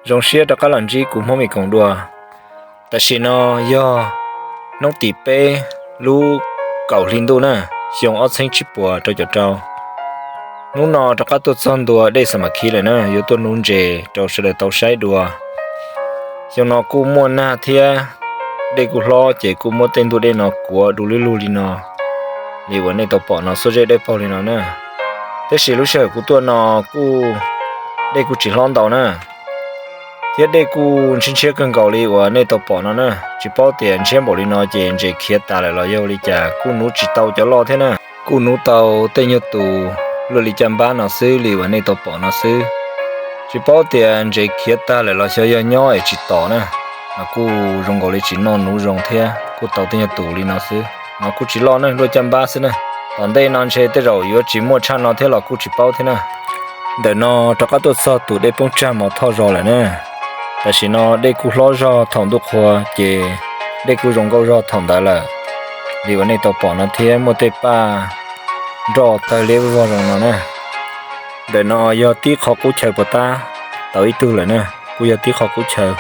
Zoo siab rov qab los ntsib kuv Hmoob Mes Koom dua. Tam sim no yog hnub tim peb lub kaum hli ntuj na, xyoo ob txheeb tsib puas rau caum rau. Hnub no rov qab tuaj txog ntua dej Xam Mas Khib lawm na, yuav tuaj nuv ntses rau sawv daws tau saib dua. Xyoo no kuj muaj nag thiab, dej kuj hlob ces kuj muab tej ntuj dej no kuav du lug lug li no, li uas nej tau pom no xuab zej dawb paug li no na. Tab sis lub sij hawm kuv tuaj no kuj dej kuj tsis hlob ntau na, thiab dej kuj ntshiab ntshiab kawg nkaus li uas nej tau pom no na. Tsis paub tias ntshiab npaum li no ces ntses khiav tas lawm los yog li cas, kuj nuv tsis tau cov loj thiab na. Kuj nuv tau tej nyuag tus luaj li caj npab no xwb li uas nej tau pom no xwb. Tsis paub tias ntses khiav tag lawm los xyov yog nyob es tsis tom na, mas kuj zoo nkaus li tsis noj nuv zoo thiab, kuj tau tej nyuag tus li no xwb, mas kuj tsis loj na, luaj caj npab xwb na. Tom ntej no ntshe tej zaum yuav tsis muaj tshaj no thiab los kuj tsis paub thiab na. Ntawm no rov qab tuaj txog tus dej poob tsag mos thoj zos lawm na. Tam sim no dej kuj hlob zog thaum ntuj qhua ces dej kuj zoo nkauj zog thaum ntawd lawm, li uas nej tau pom no thiab, muaj tej paj nroj tawg liab vog zoo no na. Ntawm no yog tib qhov qub chaw puas tab, tau ib tug lawm na, kuj yog tib qhov qub chaw.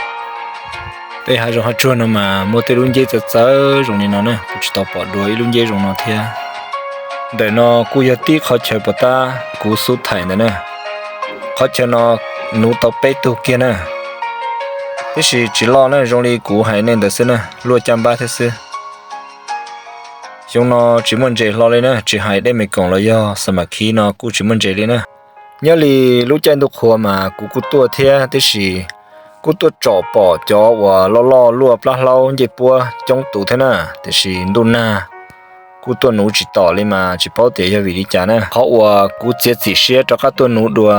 Tej hav zoov hav tsuag no mas muaj tej lub nceb txawv txawv zoo li no na, kuv tsis tau pom dua ib lub nceb zoo no thiab. Ntawm no kuj yog tib qhov chaw puas tab kuv xub thaim ntawd na. Qhov chaw no nuv tau peb tug kiag na, tiam sis tsis loj na, zoo li kuv hais nej ntawd xwb na, luaj caj npab thiab xwb. Xyoo no tsis muaj ntses hlo li na, tsis hais dej Mes Koom los yog Xam Mas Khib no kuj tsis muaj ntses li na. Nyob li lub caij ntuj qhua mas kuv kuj tuaj thiab, tiam sis kuj tuaj tsom pom cov uas loj loj luaj plab hlaub ncej puab coob tus thiab na, tiam sis ntuj nag kuj tuaj nuv tsis tom li mas tsis paub tias yog vim li cas na. Qhov uas kuv txiav txim siab rov qab tuaj nuv dua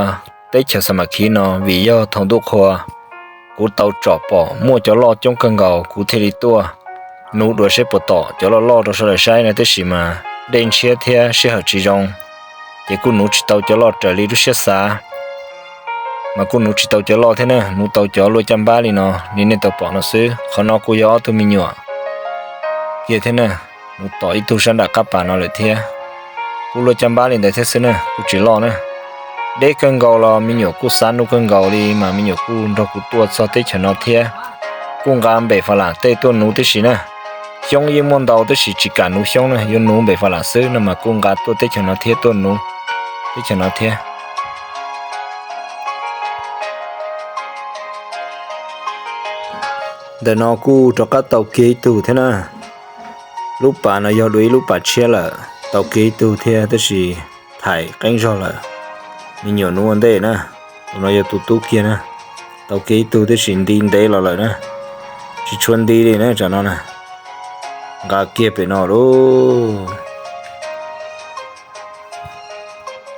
teb chaws Xam Mas Khib no vim yog thaum ntuj qhua kuv tau tsom pom muaj cov loj coob kawg nkaus, kuv thiaj li tuaj nuv dua seb puas tom cov loj loj rau sawv daws saib na, tiam sis mas dej ntshiab thiab sij hawm tsis zoo, ces kuj nuv tsis tau cov loj raws li lub siab xav, mas kuj nuv tsis tau cov loj thiab na, nuv tau cov luaj caj npab li no, li nej tau pom no xwb. Qhov no kuj yog ob tug me nyuam kiag thiab na, nuv tom ib tug sab nram qab pas no lawm thiab. Kuj luaj caj npab li ntawd thiab xwb na, kuj tsis loj na. Deb kawg nkaus los me nyuam kuj xav nuv kawg nkaus li mas me nyuam kuj nrog kuv tuaj txog teb chaws no thiab. Kuj nqa npem fas lam tej tuaj nuv tib si na. Xyoob yeej muaj ntau tab sis tsis kam nuv xyoob na, yuav nuv npem fas lam xwb no mas kuj nqa tuaj teb chaws no thiab tuaj nuv teb chaws no thiab. Ntawm no kuj rov qab tau kiag ib tug thiab na. Lub pas no yog dua ib lub pas tshiab lawm, tau kiag ib tug thiab tab sis thaim qeeb zog lawm. Me nyuam nuv ua ntej na, tus no yog tus tub kiag na. Tau kiag ib tug tab sis nti ntev los lawm na, tsis tshua nti li na tsam no na. Nqa kiag pem no lauj.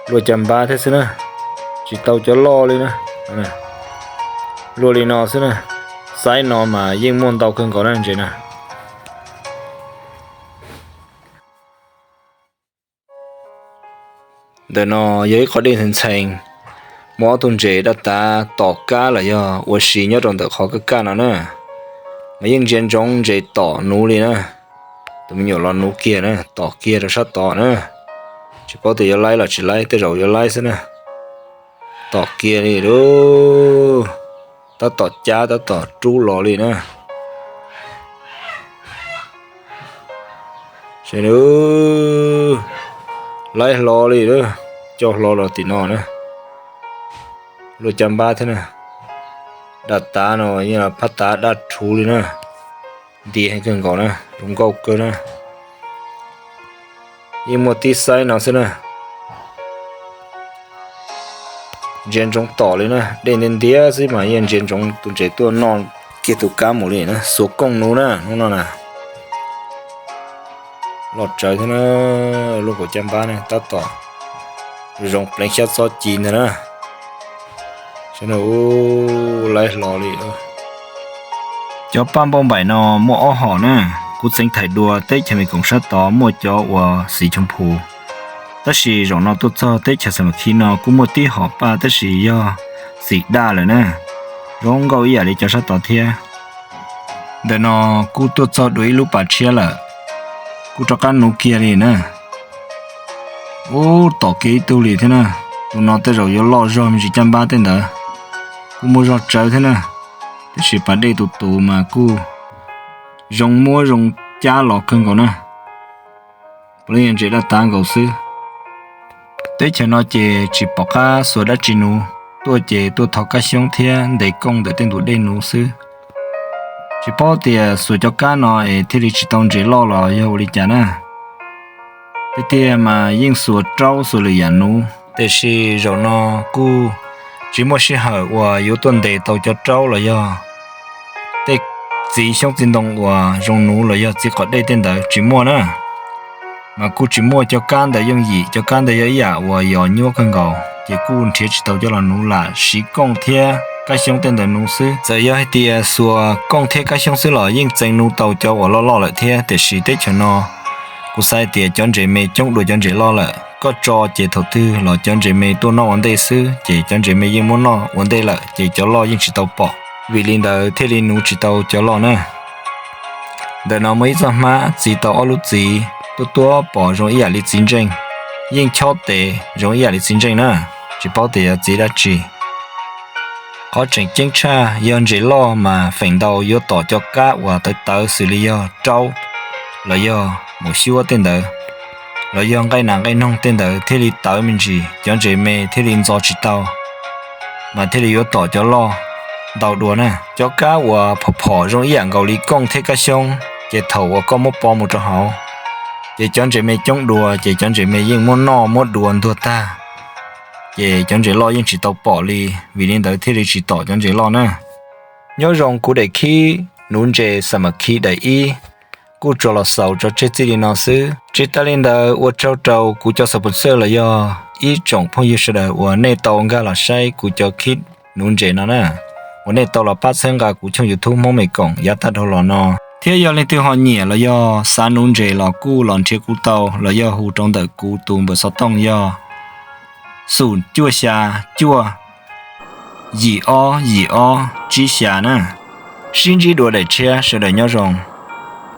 Luaj caj npab thiab xwb na, tsis tau cov loj li na. Luaj li no xwb na, xaiv no mas yeej muaj ntau kawg nkaus na ntses na. Ntawm no yog ib qhov dej ntxhee ntxhee, muaj ob tug ntses daj tav tom kab los yog ua si nyob rau ntawm qhov kaj kaj no na. Mas yeej ntsia ntsoov ntses tom nuv li na. Tus me nyuam los nuv kiag na, tom kiag rau sab tod na. Tsis paub tias yuav laib los tsis laib, tej zaum yuav laib xwb na. Tom kiag li lauj, tab tom cab tab tom rub los li na. Laib hlo li lauj, coj hlo los tim no na. Luaj caj npab thiab na. Daj tav no yeej phab tav daj rhuv li na. Nti heev kawg nkaus na, zoo nkauj kawg na. Yeej muaj tib xaiv no xwb na. Ntsia ntsoov tom li na, dej ntiab ntiab xwb mas yeej ntsia ntsoov tus ntses tuaj noj kiag tus kab mus li na, xuas kooj nuv na, hnub no na. Loj tsawv thiab na, lub kaum caj npab na tab tom zoo pleev xyab txob ci ntag na. Saib na, laib hlo li. Cov paj npauj npaim no muaj ob hom na, kuv txeev thaim dua teb chaws Amelikas sab tod muaj cov uas xim choo phu, tab sis zaum no tuaj txog teb chaws Xam Mas Khib no kuj muaj tib hom paj tab sis yog xim daj lawm na, zoo nkauj ib yam li cov sab tod thiab. Ntawm no kuj tuaj txog dua ib lub pas tshiab lawm, kuj rov qab nuv kiag li na. Ub, tom kiag ib tug li thiab na. Tus no tej zaum yuav loj zog me ntsis caj npab tej ntawd. kuj muaj zog tsawv thiab na, tiam sis pas dej tus tus mas kuj zoo muab zoo cab los kawg nkaus na. Puav leej yog ntses daj tav nkaus xwb. Teb chaws no ces tsis pom qab xuas dab tsi nuv, tuaj ces tuaj thov kab xyoob thiab ntes kooj ntawm tej ntug dej nuv xwb. Tsis paub tias xuas cov kab no es thiaj li tsis tau ntses loj los yog ua li cas na. Tiag tiag mas yeej xuas raub xuas lwm yam nuv, tiam sis zaum no kuj tsis muaj sij hawm uas yuav tuaj ntes tau cov raub los yog tej txiv xyoob txiv ntoo uas zoo nuv los yog txiv qos dej tej ntawd tsis muaj na. Mas kuj tsis muaj cov kab ntawd yooj yim, cov kab ntawd yog ib yam uas yos nyuab kawg nkaus ces kuj nrhiav tsis tau coj los nuv, lam siv kooj thiab kab xyoob tej ntawd nuv xwb. Txawm yog hais tias xuas kooj thiab kab xyoob xwb los yeej txeev nuv tau cov uas loj loj lawm thiab, tiam sis teb chaws no kuv xav hais tias cov ntses me coob dua cov ntses loj lawm. Koj tso ces thaum twg los cov ntses me tuaj noj ua ntej xwb, ces cov ntses me yeej muab noj ua ntej lawm ces cov loj yeej tsis tau pom, vim li ntawd thiaj li nuv tsis tau cov loj na. Ntawm no muaj ib txoj hmab txi tau ob lub txiv, tuab tuab pom zoo ib yam li txiv ntseej, yeej chob tes zoo ib yam li txiv ntseej na, tsis paub tias yog txiv dab tsi. Qhov tseem ceeb tshaj yog ntses loj mas feem ntau yuav tom cov kab uas tawv tawv xws li yog raub los yog maum xyuab tej ntawd, los yog nqaij nas nqaij noog tej ntawd thiaj li tawv me ntsis, cov ntses me thiaj li ntxo tsis tau, mas thiaj li yuav tom cov loj ntau dua na. Cov kab uas phom phom zoo ib yam nkaus li kooj thiab kab xyoob, ces thaum uas koj muab po mus rau hauv, ces cov ntses me coob dua ces cov ntses me yeej muab noj muab dua ntuag tag, ces cov ntses loj yeej tsis tau pom li, vim li ntawd thiaj li tsis tom cov ntses loj na. Nyob zoo kuv daim khib nuv ntses xam mam khi daim ib kuj tsuas los xaus tso tseg txij li no xwb. Tsis tas li ntawd ua tsaug rau kuv cov sponsor los yog ib tsoom phooj ywg sawv daws uas nej tau nkag los saib kuv cov khib nuv ntses no na, uas nej tau los pab txhawb nqa kuv channel YouTube Hmoob Mes Koom yav tag dhau los no. Thiab yog leej twg ho nyiam los yog xav nuv ntses los kuj los nrhiav kuv tau los yog hu rau ntawm kuv tus npawb xov tooj yog xum cuaj xya cuaj yim ob yim ob tsib xya na. Sib ntsib dua daim tshiab, sawv daws nyob zoo.